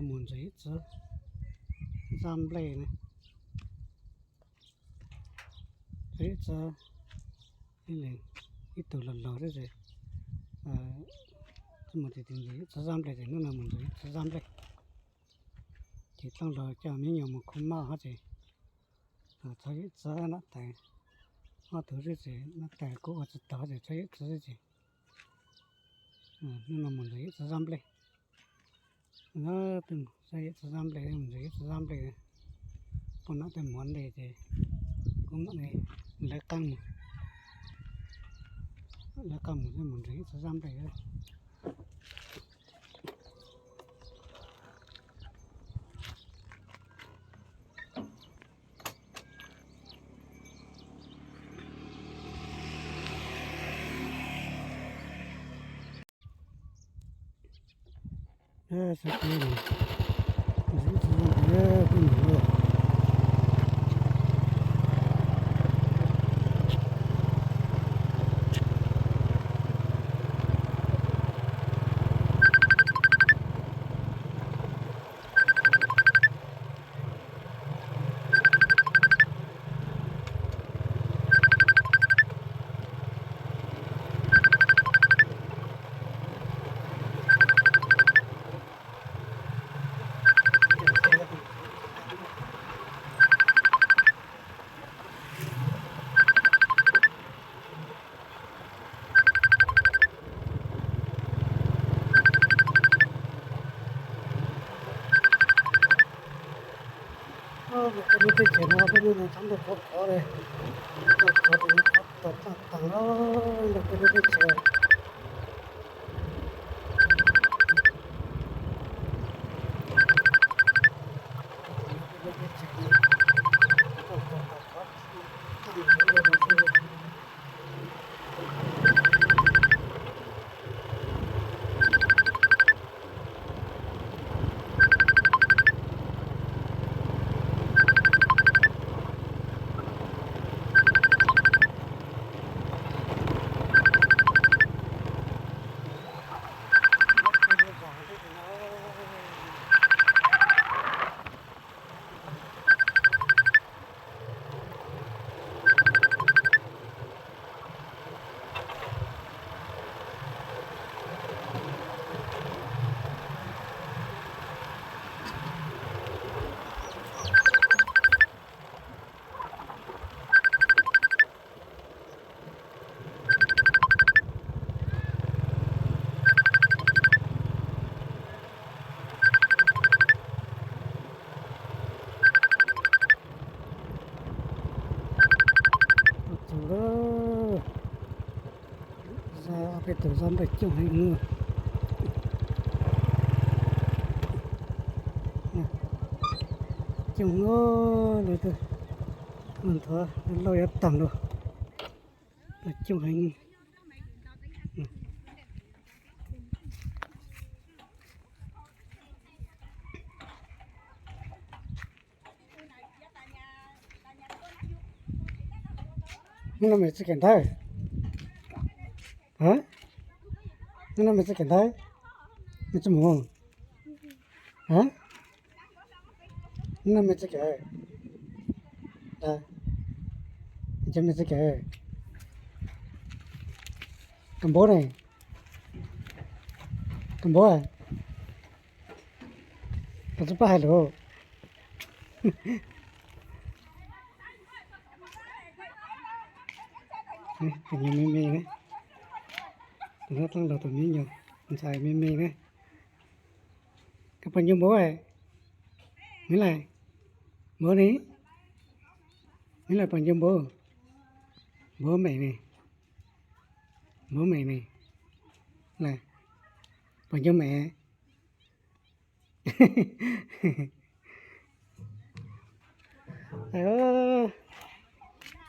Mus ntxiv ib txoj zaj nplej na. Ib txoj, ib tug los laus xwb ces, mus ntxiv ib txoj zaj nplej ces hnub no mus ntxiv ib txoj zaj nplej. Ces txoj laug coj me nyuam mus khu maj hov ces txhob ib txoj nab tais, ob tug xwb ces nab tais kuj ua tsis tau ces txhob ib txoj xwb ces hnub no mus ntxiv ib txoj zaj nplej. Txoj zaj nplej, mus ntxiv ib txoj zaj nplej, poj nom tej muam nplej ces kuv mam li lawv qab mus, lawv qab mus mus ntxiv ib txoj zaj nplej. Peb lub teb chaws no peb lub no txhob ntau khov khov li, ntau khov li, khov tau tag tag los ntawm peb lub teb chaws. Zaj, peb tus zaj nplej coob heev. Coob lawm, nthuav lauj yuav tag lawm. Coob heev. Hnub no mej tsis kawm ntawv? Hnub no mej tsis kawm ntawv? Mej tsis mus? Hnub no mej tsis kawm? Cas mej tsis kawm? Kawm npaum ne? Kawm npaum? Koj tsis paub hais lus. Tus nyuag me me ne, tus hlob tab los tus me nyuam ntxhais me me ne. Koj puas nco npaum? Neb lais, npaum ne? Neb lais puas nco npaum? Npaum mem ne, npaum mem ne, lais, puas nco mem?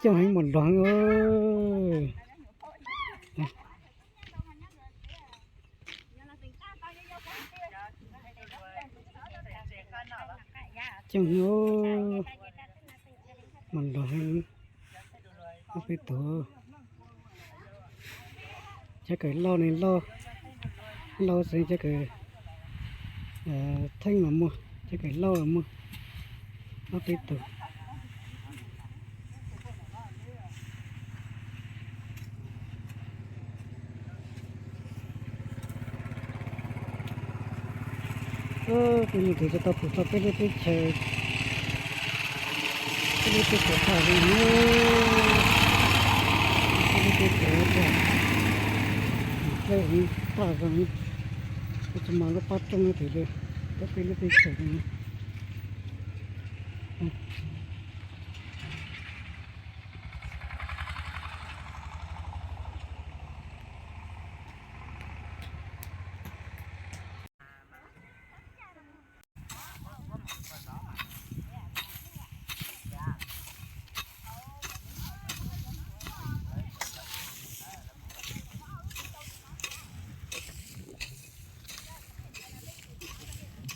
Coob heev, muaj luag heev. Coob heev, muaj luag heev. Ob peb tug. Cov kawm lauj ne, lauj, lauj xwb, cov kawm, Theeb los muaj, thiab Kaim Lauj los muaj, ob peb tug. Tus no tus tsis tau pum txog peb lub teb chaws, peb lub teb chaws tag zoo, peb lub teb chaws tag, dlej tag zoo, tsis mas lub pab rooj tus li, peb lub teb chaws.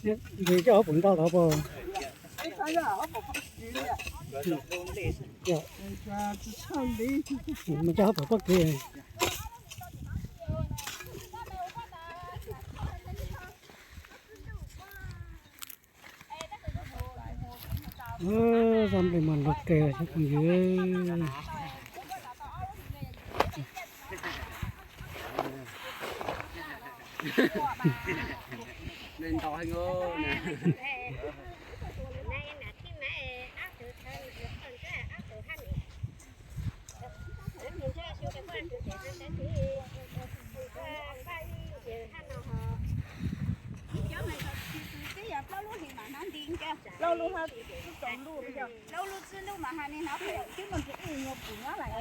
Ntsis coj ob puas nroj los puas? Mas coj ob puas pob kev. Zaj nplej mas luag kawg cov phooj ywg. Plaub lub hais, plaub lub txwb lub mas hais li no, twb muaj ib nyuag pum nyob lawm.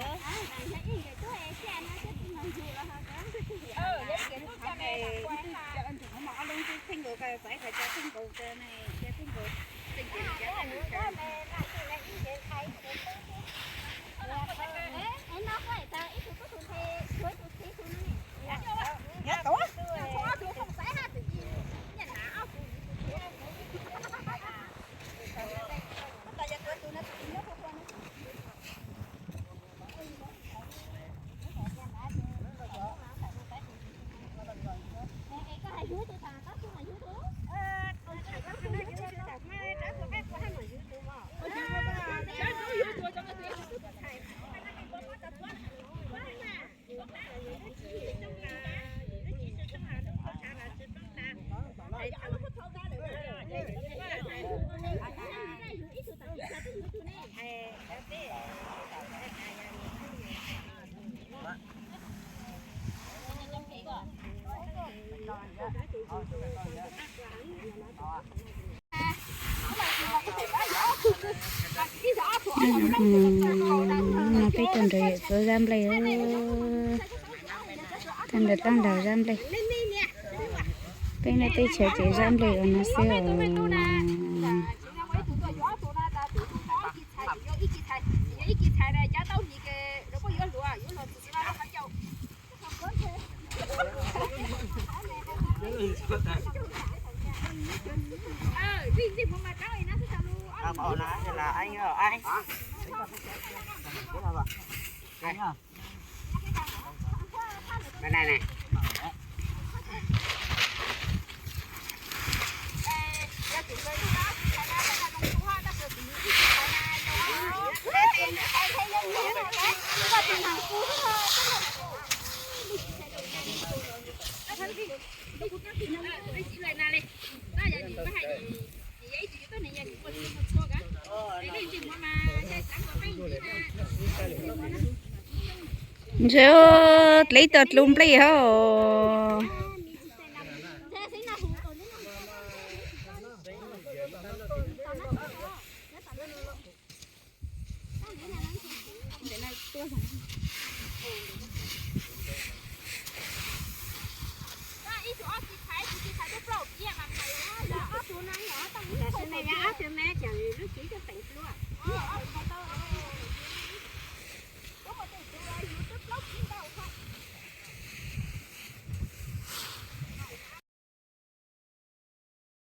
No peb tuaj nrog yawm txiv zaj nplej, tuaj nrog tab nrog zaj nplej. Peb lub teb chaws ces zaj nplej ua no xwb os. Ntshe dlev tau dlub nplej hos.